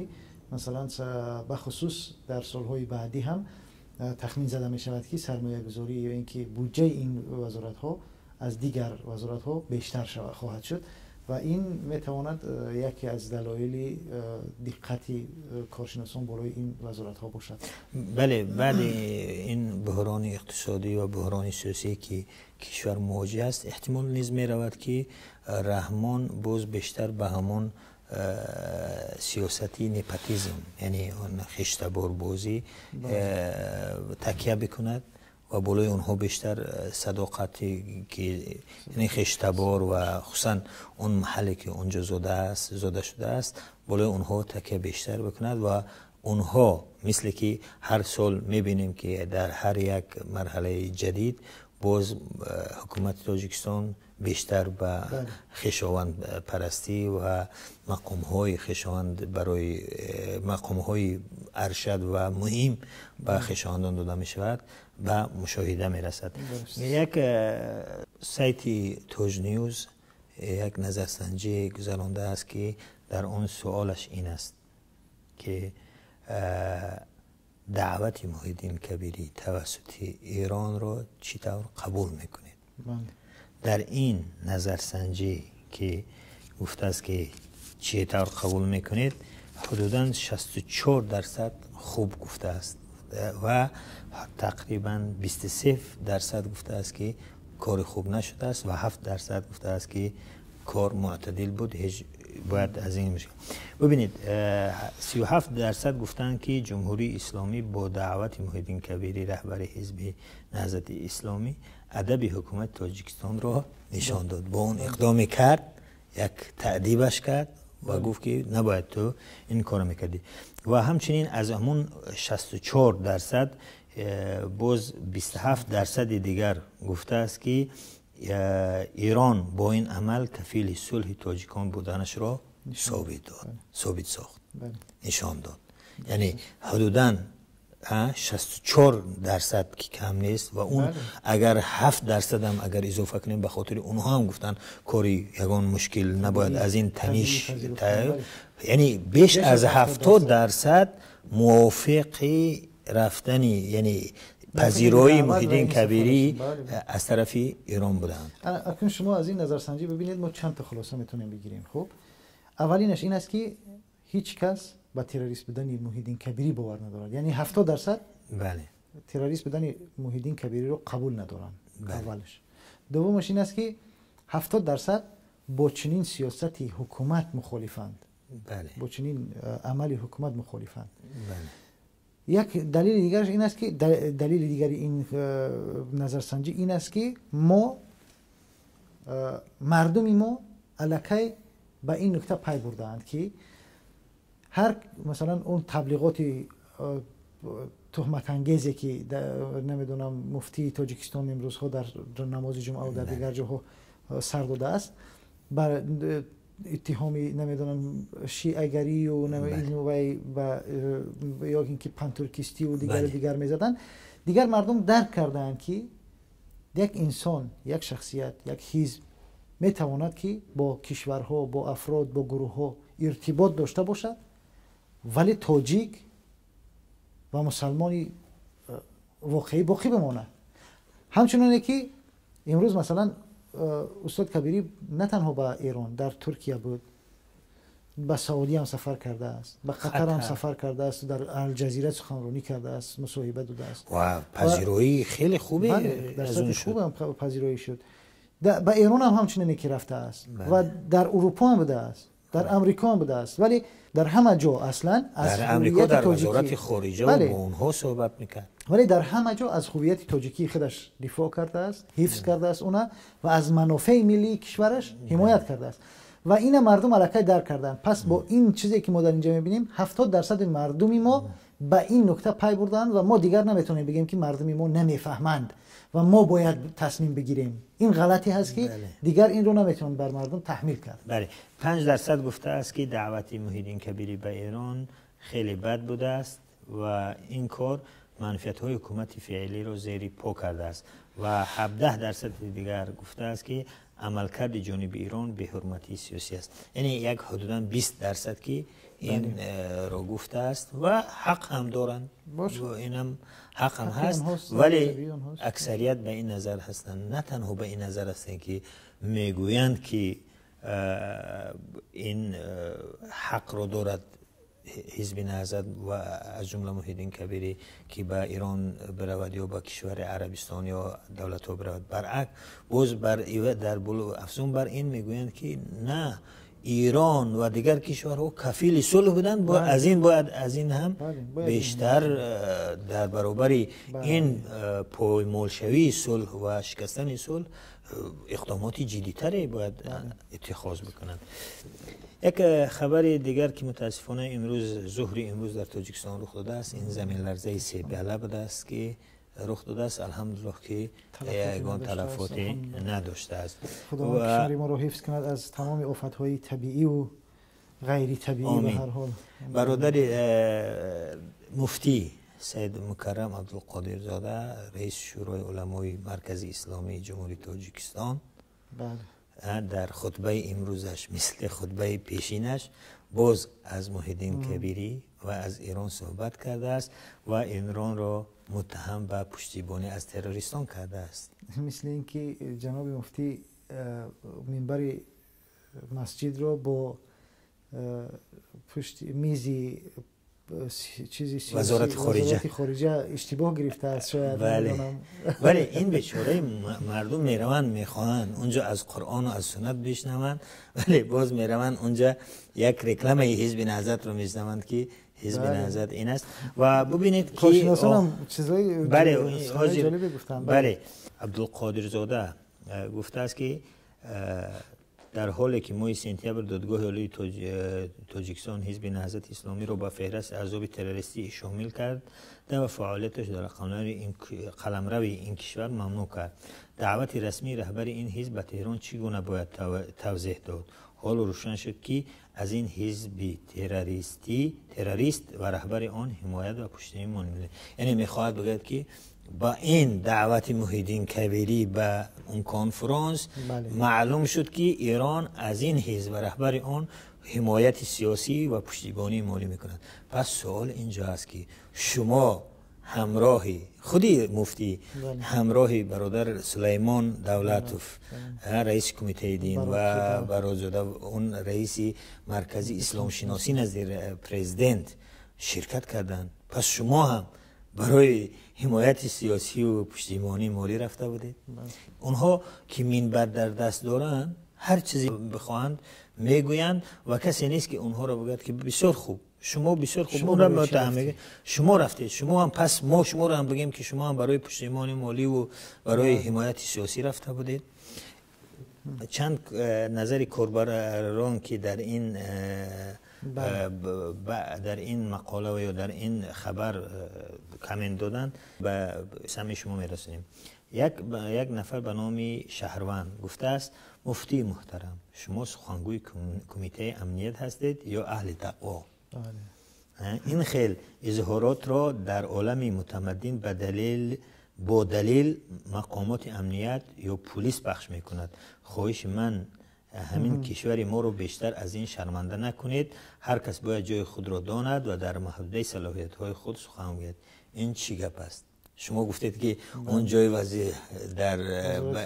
масалан бахусус дар солҳои баъдӣ ҳам тахмин зада мешавад, ки сармоягузорӣ ё ин ки буҷаи ин вазоратҳо аз дигар вазоратҳо бештар хоҳад шуд. Ва ин метавонад яке аз далоили диққати коршиносон болои ин вазоратҳо бошад. Бале, баъди ин буҳрони иқтисодӣ ва буҳрони сиёсӣ, ки кишвар мувоҷиҳ аст, эҳтимол низ меравад, ки Раҳмон боз бештар ба ҳамон сиёсати непотизм, яъне он хештаборбозӣ, такя бикунад ва болои онҳо бештар садоқате, ки яъне хештабор ва хусусан он маҳалле, ки онҷо зода шудааст, болои онҳо такя бештар бикунад. Ва онҳо, мисле ки ҳар сол мебинем, ки дар ҳар як марҳалаи ҷадид боз ҳукумати Тоҷикистон бештар ба хешовандпарастӣ ва мақомҳои хешованд, барои мақомҳои аршад ва муҳим ба хешовандон дода мешавад, ба мушоҳида мерасад. Як сайти Тоҷнюз як назарсанҷӣ гузарондааст, ки дар он суолаш ин аст, ки даъвати Муҳиддин Кабирӣ тавассути Эронро чӣ тавр қабул мекунед. Дар ин назарсанҷӣ, ки гуфтааст, ки чӣ тавр қабул мекунед, ҳудудан 64% хуб гуфтааст ва тақрибан 23% гуфтааст, ки кори хуб нашудааст, ва 7% гуфтааст, ки кор мӯътадил буд, ҳеҷ бояд аз ин мушкил. Бибинед, 37% гуфтанд, ки Ҷумҳурии Исломӣ бо даъвати Муҳиддин Кабирӣ, раҳбари Ҳизби Наҳзати Исломӣ, адаби ҳукумати Тоҷикистонро нишон дод. Бо он иқдоме кард, як таъдибаш кард ва гуфт, ки набояд ту ин корро мекардӣ. Ва ҳамчунин аз ҳамун 64% боз 27%-и дигар гуфтааст, ки Эрон бо ин амал кафили сулҳи тоҷикон буданашро собит дод, собит сохт, нишон дод. Яъне ҳудудан 64% ки кам нест ва он агар 7% ҳам агар изофа кунем, ба хотири онҳо ҳам гуфтан кори ягон мушкил набояд аз ин таниш, яъне беш аз 70% мувофиқи рафтани, яъне пазироии Муҳиддин Кабирӣ аз тарафи Эрон буданд. Акнун шумо аз ин назарсанҷӣ бибинед, мо чанд та хулоса метавонем бигирем. Хуб, аввалинаш ин аст, ки ҳеҷ кас ба террорист будани Муҳиддин Кабирӣ бовар надорад, яъне 70% террорист будани Муҳиддин Кабириро қабул надоранд, аввалаш. Дуввумаш ин аст, ки 70% бо чунин сиёсати ҳукумат мухолифанд, бо чунин амали ҳукумат мухолифанд. Як далели дигараш ин аст, ки далели дигари ин назарсанҷӣ ин аст, ки мо, мардуми мо аллакай ба ин нукта пай бурдаанд, ки ҳар масалан он таблиғоти туҳматангезе, ки намедонам, муфтии Тоҷикистон имрӯзҳо дар намози ҷумъа дар дигар ҷоҳо сар додааст, бар иттиҳоми, намедонам, шиагарию ё ин ки пантуркистию дигару дигар мезаданд, дигар мардум дарк кардаанд, ки як инсон, як шахсият, як ҳизб метавонад, ки бо кишварҳо, бо афрод, бо гурӯҳҳо иртибот дошта бошад, вале тоҷик ва мусалмони воқеӣ боқӣ бимонад. Ҳамчуноне ки имрӯз масалан устод Кабирӣ на танҳо ба Эрон, дар Туркия буд, ба Саудӣ ҳам сафар кардааст, ба Қатар ҳам сафар кардааст, дар Алҷазира суханронӣ кардааст, мусоҳиба додааст. Ва пазироии хеле хубе дар сатҳи хуб ҳам пазироӣ шуд. Ба Эрон ҳам ҳамчуноне ки рафтааст ва дар Урупо ҳам будааст, дар Амрико ҳам будааст, вале дар ҳама ҷо аслан аз дар Амрико дар вазорати хориҷа бо онҳо суҳбат мекард, вале дар ҳама ҷо аз ҳувияти тоҷикии худаш дифоъ кардааст, ҳифз кардааст уна ва аз манофеи миллии кишвараш ҳимоят кардааст ва ина мардум аллакай дарк карданд. Пас бо ин чизе, ки мо дар инҷа мебинем, 70% мардуми мо ба ин нукта пай бурданд ва мо дигар наметавонем бигем, ки мардуми мо намефаҳманд ва мо бояд тасмим бигирем. Ин ғалате ҳаст, ки дигар инро наметавон бар мардум таҳмил кард. Бале, 5% гуфтааст, ки даъвати Муҳиддин Кабирӣ ба Эрон хеле бад будааст ва ин кор манфиатҳои ҳукумати феълиро зери по кардааст ва 17% дигар гуфтааст, ки амалкарди ҷониби Эрон беҳурматии сиёсӣ аст. Яъне як ҳудудан 20% ки ин ро гуфтааст ва ҳақ ҳам доранд, инам ҳақ ҳам ҳаст, вале аксарият ба ин назар ҳастанд. На танҳо ба ин назар ҳастанд, ки мегӯянд, ки ин ҳақро дорад ҳизби Наҳзат ва аз ҷумла Муҳиддин Кабирӣ, ки ба Эрон биравад ё ба кишвари Арабистон ё давлатҳо биравад. Баръакс, боз дар афзун бар ин мегӯянд, ки на, Эрон ва дигар кишварҳо кафили сулҳ буданд, аз ин бояд аз ин ҳам бештар дар баробари ин поймолшавии сулҳ ва шикастани сулҳ иқдомоти ҷиддитаре бояд иттихоз бикунанд. Як хабари дигар, ки мутаассифона имрӯз, зуҳри имрӯз дар Тоҷикистон рух додааст, ин заминларзаи себала будааст, ки рух додааст. Алҳамдулиллоҳ, ки ягон талафоте надоштааст. Худованд кишвари моро ҳифз кунад аз тамоми офатҳои табииву ғайритабиӣ ба ҳар ҳол. Бародари муфтӣ Саид Мукаррам Абдулқодирзода, раиси Шӯрои уламои Маркази Исломии Ҷумҳурии Тоҷикистон, дар хутбаи имрӯзаш, мисли хутбаи пешинаш, боз аз Муҳиддин Кабирӣ ва аз Эрон суҳбат кардааст ва Эронро муттаҳам ба пуштибонӣ аз террористон кардааст. Мисли ин ки ҷаноби муфтӣ минбари масҷидро бо пушти мизи чизи вазорати хориҷа хориҷа иштибоҳ гирифтааст шояд. Бале, вале ин бечораи мардум мераванд, мехоҳанд унҷо аз Қуръону аз суннат бишнаванд, вале боз мераванд унҷа як рекламаи ҳизби Наҳзатро мешнаванд, ки ҳизби Наҳзат ин аст. Ва бубинед, ки коршиносонам чизҳои бале ҷолибе гуфтанд. Бале, Абдулқодирзода гуфтааст, ки дар ҳоле ки моҳи сентябр Додгоҳи Олии Тоҷикистон ҳизби Наҳзати Исломиро ба феҳристи аҳзоби террористӣ шомил кард ва фаъолияташ дар қаламрави ин кишвар мамнӯъ кард, даъвати расмии раҳбари ин ҳизб ба Теҳрон чӣ гуна бояд тавзеҳ дод? ҳоло рӯшан шуд, ки аз ин ҳизби террорист ва раҳбари он ҳимоят ва пуштибонӣ мекунад. Яъне мехоҳад бигӯяд, ки ба ин даъвати Муҳиддин Кабирӣ ба он конфронс маълум шуд, ки Эрон аз ин ҳизб ва раҳбари он ҳимояти сиёсӣ ва пуштибонии молӣ мекунад. Пас суол инҷо аст, ки шумо ҳамроҳи худи муфтӣ, ҳамроҳи бародар Сулаймон Давлатов, раиси кумитаи дин, ва Баротзода, он раиси маркази исломшиносӣ назди президент ширкат карданд. Пас шумо ҳам барои ҳимояти сиёсӣ ва пуштибонии молӣ рафта будед. Онҳо ки минбар дар даст доранд, ҳар чизе бихоҳанд мегӯянд ва касе нест, ки онҳоро бигӯяд, ки бисёр хуб, шумо бисёр хуб онро муттаҳам мекунед, шумо рафтед, шумо ҳам, пас мо шуморо ҳам бигем, ки шумо ҳам барои пуштибонии молӣ ва барои ҳимояти сиёсӣ рафта будед. Чанд назари корбарон, ки дар ин мақола ва ё дар ин хабар коммент доданд, ба самъи шумо мерасонем. Як нафар ба номи Шаҳрванд гуфтааст: «Муфтии муҳтарам, шумо сухангӯи кумитаи амният ҳастед ё аҳли тақво? Ин хел изҳоротро дар олами мутамаддин бо далел мақомоти амният ё пулис пахш мекунад. Хоҳиши ман ҳамин: кишвари моро бештар аз ин шарманда накунед. Ҳар кас бояд ҷои худро донад ва дар маҳдудаи салоҳиятҳои худ сухан гӯяд. Ин чӣ гап аст? Шумо гуфтед, ки он ҷои дар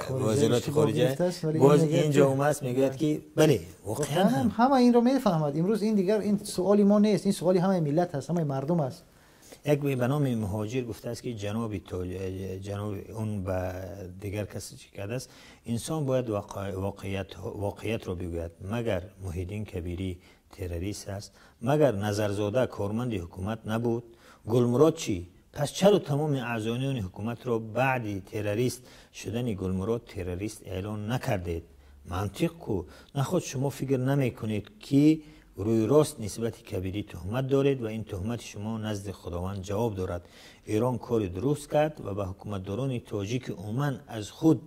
вазорати хориҷа, боз инҷо омааст, мегӯяд, ки бале, воқеан ҳама инро мефаҳмад. Имрӯз ин дигар ин суоли мо нест, ин суоли ҳамаи миллат аст, ҳамаи мардум аст. Як ба номи Муҳоҷир гуфтааст, ки ҷаноби он ба дигар касе чӣ кардааст: «Инсон бояд воқеиятро бигӯяд. Магар Муҳиддин Кабирӣ террорист аст? Магар Назарзода корманди ҳукумат набуд? Гулмурод чӣ? Пас чаро тамоми аъзоёни ҳукуматро баъди террорист шудани Гулмурод террорист эълон накардед? Мантиқ ку? Наход шумо фикр намекунед, ки рӯйрост нисбати Кабирӣ туҳмат доред ва ин туҳмати шумо назди Худованд ҷавоб дорад. Эрон кори дуруст кард ва ба ҳукуматдорони тоҷики умуман аз худ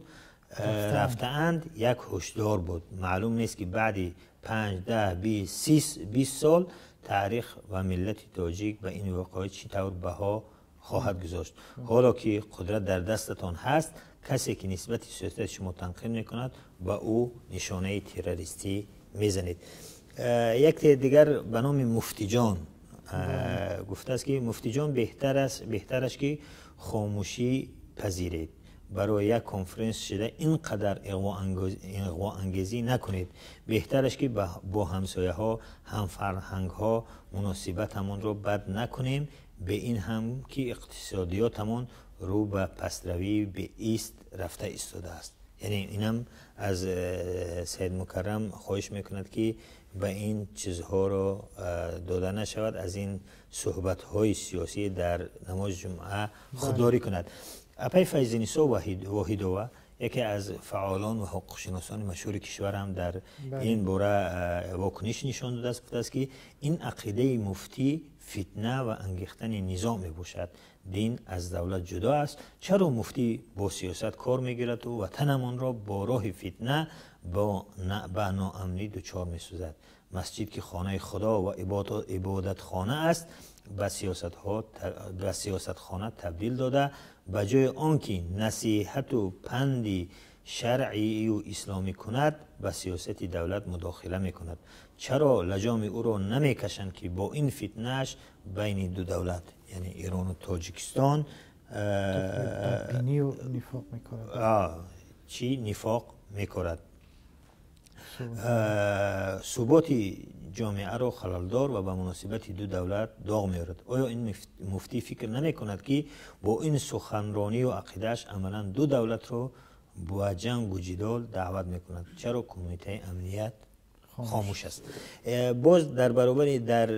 рафтаанд як ҳушдор буд. Маълум нест, ки баъди 5, 10, 20, 30 сол таърих ва миллати тоҷик ба ин воқеа чӣ тавр баҳо хоҳад гузошт. Ҳоло ки қудрат дар дастатон ҳаст, касе ки нисбати сиёсати шумо танқид мекунад, ба ӯ нишонаи террористӣ мезанед.» Яке дигар ба номи Муфтиҷон гуфтааст, ки «Муфтиҷон, беҳтараш ки хомӯшӣ пазиред. Барои як конференс шида ин қадар иғвоангезӣ накунед. Беҳтараш ки бо ҳамсояҳо, ҳамфарҳангҳо муносибатамонро бад накунем, бе ин ҳам ки иқтисодиётамон рӯ ба пастравии беист рафта истодааст.» Яъне инам аз Саид Мукаррам хоҳиш мекунад, ки ба ин чизҳоро дода нашавад, аз ин суҳбатҳои сиёсӣ дар намози ҷумъа худдорӣ кунад. Апаи Файзинисо Воҳидова, яке аз фаъолон ва ҳуқуқшиносони машҳури кишвар, ҳам дар ин бора вокуниш нишон додааст. Гуфтааст, ки ин ақидаи муфтӣ фитна ва ангехтани низом мебошад. Дин аз давлат ҷудо аст. Чаро муфтӣ бо сиёсат кор мегираду ватанамонро бо роҳи фитна ба ноамнӣ дучор месозад? Масҷид, ки хонаи Худо ва ибодатхона аст, ба сиёсатхона табдил дода, ба ҷои он ки насиҳату панди шаръию исломӣ кунад, ба сиёсати давлат мудохила мекунад. Чаро лаҷоми ӯро намекашанд, ки бо ин фитнааш байни ду давлат, яъне Эрону Тоҷикистон, чӣ нифоқ мекорад, суботи ҷомеаро халалдор ва ба муносибати ду давлат доғ меорад? Оё ин муфтӣ фикр намекунад, ки бо ин суханронию ақидааш амалан ду давлатро ба ҷангу ҷидол даъват мекунад? Чаро кумитаи амният хомӯш аст?» Боз дар баробари дар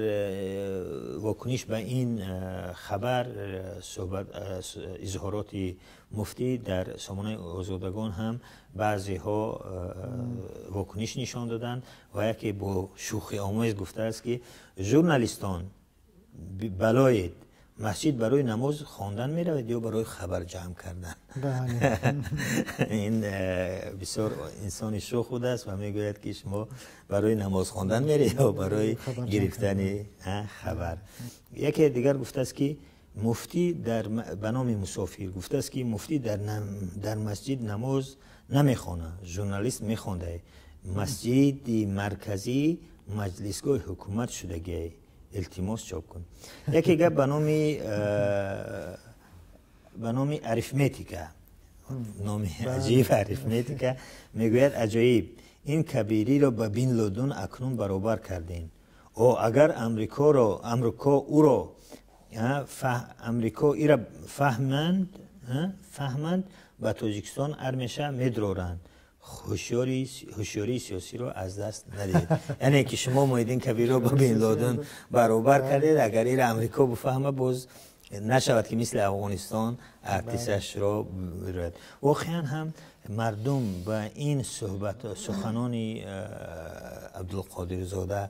вокуниш ба ин хабар, суҳбат, изҳороти муфтӣ, дар сомонаи Озодагон ҳам баъзеҳо вокуниш нишон доданд ва яке бо шӯхиомез гуфтааст, ки «Журналистон балоед. Масҷид барои намоз хондан меравед ё барои хабар ҷамъ кардан? Ин бисёр инсони шӯх будааст ва мегӯяд, ки шумо барои намоз хондан меред ё барои гирифтани хабар. Яке дигар гуфтааст, ки муфтӣ ба номи Мусофир гуфтааст, ки муфтӣ дар масҷид намоз намехонад, журналист мехонда. Масҷиди марказӣ маҷлисгоҳи ҳукумат шудагиай, илтимос, чоп кун. Яке гап ба номи Арифметика, номи аҷиб Арифметика, мегӯяд: аҷоиб, ин Кабириро ба Бин Лодун акнун баробар кардем. О, агар Амрико ӯро, Амрико ира фаҳманд, ба Тоҷикистон армияша медроранд. Ҳушёрии сиёсиро аз даст надиҳед. Яъне ки шумо Муҳиддин Кабирро ба Бин Лодун баробар кардед, агар ира Амрико бифаҳма, боз нашавад, ки мисли Афғонистон артишашро бирояд. Воқеан ҳам мардум ба ин суҳбат, суханони Абдулқодирзода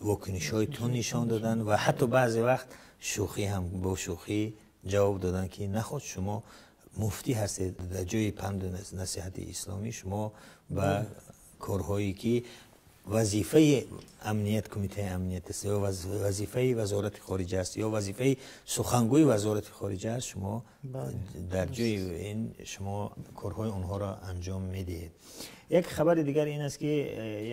вокунишҳои тун нишон доданд ва ҳатто баъзе вақт шӯхӣ ҳам, бо шӯхӣ ҷавоб доданд, ки наход шумо муфтӣ ҳастед, дар ҷои панду насиҳати исломӣ шумо ба корҳое ки вазифаи амният, кумитаи амният аст ё вазифаи Вазорати хориҷа аст ё вазифаи сухангӯи Вазорати хориҷа аст, шумо дар ҷои ин шумо корҳои онҳоро анҷом медиҳед. Як хабари дигар ин аст, ки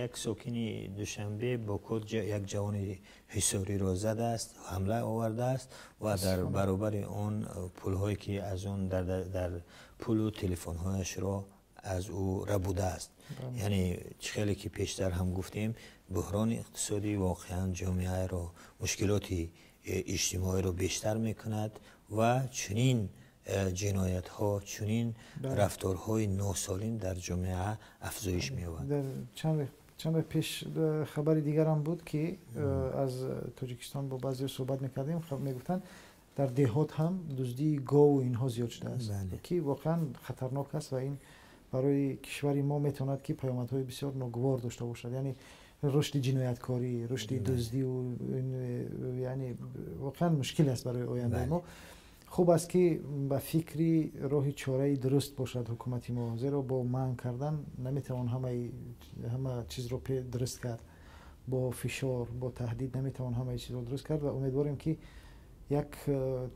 як сокини Душанбе бо корд як ҷавони ҳисориро задааст, ҳамла овардааст ва дар баробари он пулҳое ки аз он дар пулу телефонҳояшро аз ӯ рабудааст. Яъне чӣ хеле ки пештар ҳам гуфтем, буҳрони иқтисодӣ воқеан ҷомеаро, мушкилоти иҷтимоиро бештар мекунад ва чунин ҷиноятҳо, чунин рафторҳои носолим дар ҷомеа афзоиш меёбад. Чанд вақт пеш хабари дигарам буд, ки аз Тоҷикистон бо баъзеҳо суҳбат мекардем, мегуфтанд, дар деҳот ҳам дуздии гову инҳо зиёд шудааст, ки воқеан хатарнок аст ва ин барои кишвари мо метавонад, ки паёмадҳои бисёр ногувор дошта бошад, яъне рушди ҷинояткорӣ, рушди дуздию, яъне воқеан мушкил аст барои ояндаи мо. Хуб аст, ки ба фикри роҳи чораи дуруст бошад ҳукумати мо, зеро бо манъ кардан наметавон ҳама чизро дуруст кард, бо фишор, бо таҳдид наметавон ҳамаи чизро дуруст кард ва умедворем, ки як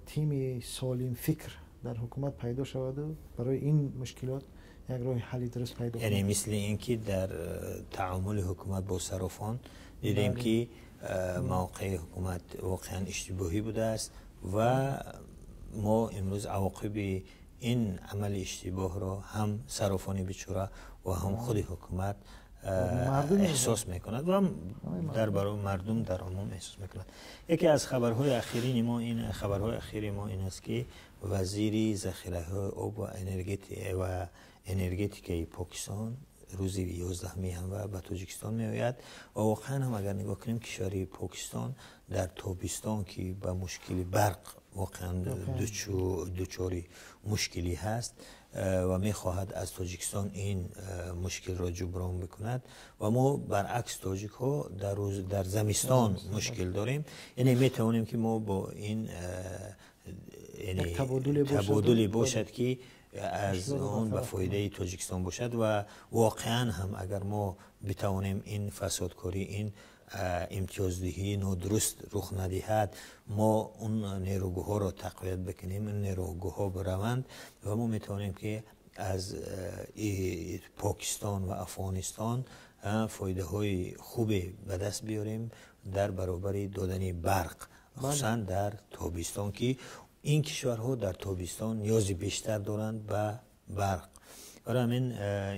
тими солимфикр дар ҳукумат пайдо шаваду барои ин мушкилот як роҳи ҳалли дуруст пайдо. Яъне мисли ин ки дар таомули ҳукумат бо сарофон дидем, ки мавқеи ҳукумат воқеан иштибоҳӣ будааст ва мо имрӯз авоқиби ин амали иштибоҳро ҳам сарофони бечора ва ҳам худи ҳукумат эҳсос мекунад ва дар барои мардум дар умум эҳсос мекунад. Яке аз хабарҳои ахирини мо ин, хабарҳои ахири мо ин аст, ки вазири захираҳои об ва энергетикаи Покистон рӯзи 11 январ ба Тоҷикистон меояд. Ва воқеан ҳам агар нигоҳ кунем, кишвари Покистон дар тобистон, ки ба мушкили барқ воқеан дучори мушкилӣ ҳаст ва мехоҳад аз Тоҷикистон ин мушкилро ҷуброн бикунад ва мо баръакс, тоҷикҳо, дар зимистон мушкил дорем. Яъне метавонем, ки мо бо ин табодуле бошад, ки аз он ба фоидаи Тоҷикистон бошад. Ва воқеан ҳам агар мо битавонем, ин фасодкорӣ, ин имтиёздиҳии нодуруст рух надиҳад, мо он нерӯгоҳҳоро тақвият бикунем, ин нерӯгоҳҳо бираванд ва мо метавонем, ки аз Покистон ва Афғонистон фоидаҳои хубе ба даст биёрем дар баробари додани барқ, хусусан дар тобистон, ки ин кишварҳо дар тобистон ниёзи бештар доранд ба барқ. Барои ҳамин,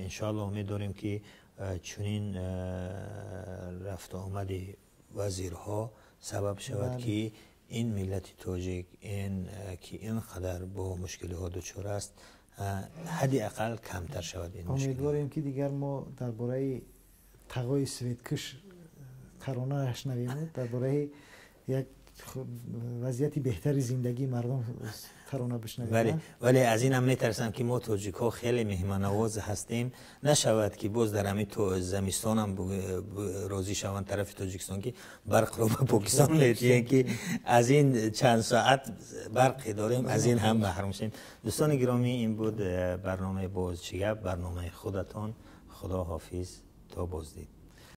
иншоалло, умед дорем, ки чунин рафтуомади вазирҳо сабаб шавад, ки ин миллати тоҷик, ин ки ин қадар бо мушкилиҳо дучор аст, ҳадди ақал камтар шавад ин. Умедворем, ки дигар мо дар бораи тағои светкаш тарона нашнавем, дар бораи як Вазъияти беҳтари зиндагии мардум тарона бишнавем. Бале, вале аз ин ҳам метарсам, ки мо тоҷикҳо хеле меҳмоннавоз ҳастем, нашавад, ки боз дар ҳамин зимистон ҳам розӣ шаванд тарафи Тоҷикистон, ки барқро ба Покистон медиҳем, ки аз ин чанд соат барқе дорем, аз ин ҳам маҳрум шем. Дӯстони гиромӣ, ин буд барномаи «Боз чӣ гап», барномаи худатон. Худо ҳофиз, то боздид.